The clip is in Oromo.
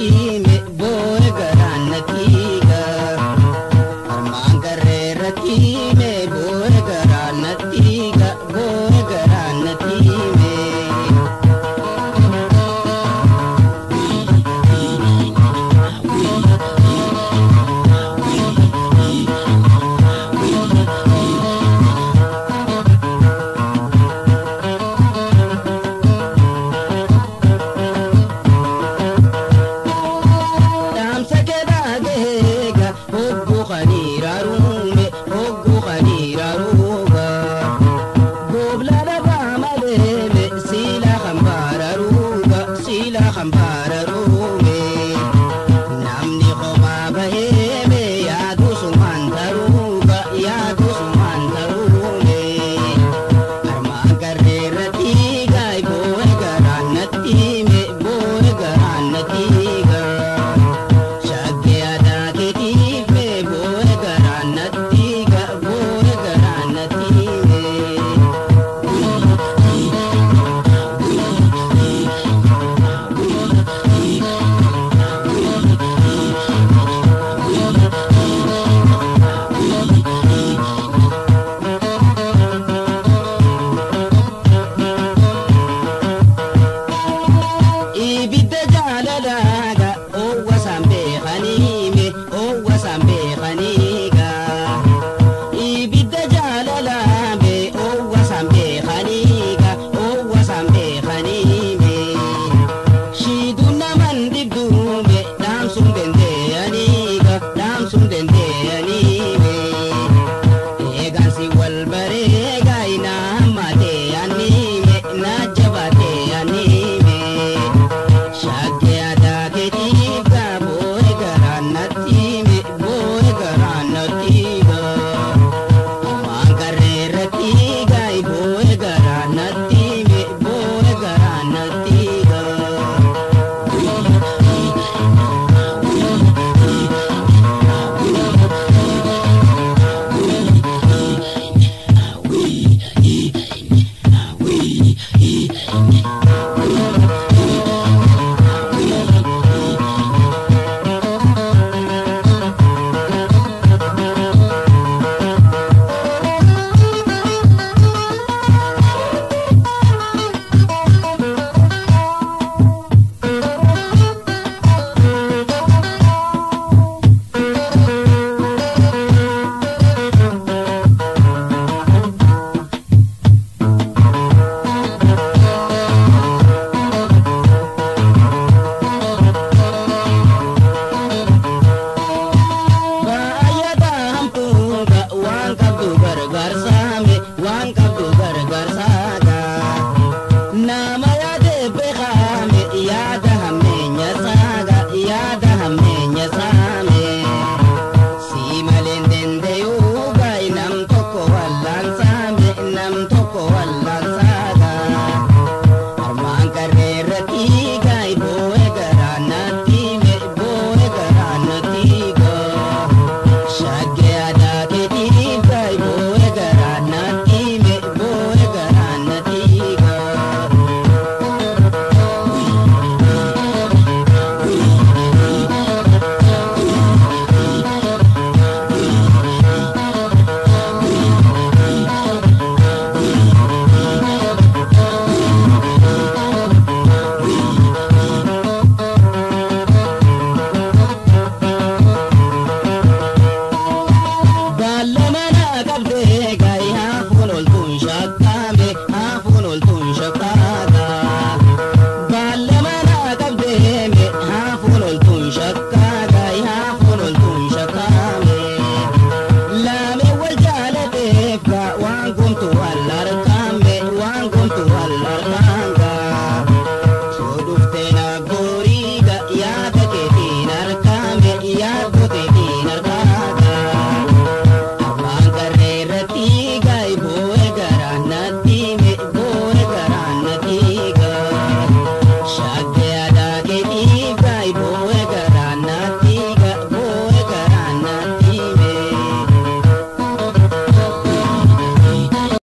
natti hime boo'e garaan natti hiika. Armaan garreerratti hime boo'e garaan natti hiika boo'e garaan natti hime. Dhaamsa kedhaa gaheega hogguu kaniira ruume hogguu kaniira ruuga. Goobla dhabaa maleeme siila hambaara ruuga siila hambaara ruume. Namni kophaa baheeme yaadu sumaan taruuga yaadu sumaan taruume. Armaan garreerratti gaay boo'e garaan natti hime boo'e garaan natti hiika. Shaggee aadaa keetiif mee boo'e garaan natti hiika boo'e garaan natti hime. Ibidda jaalalaa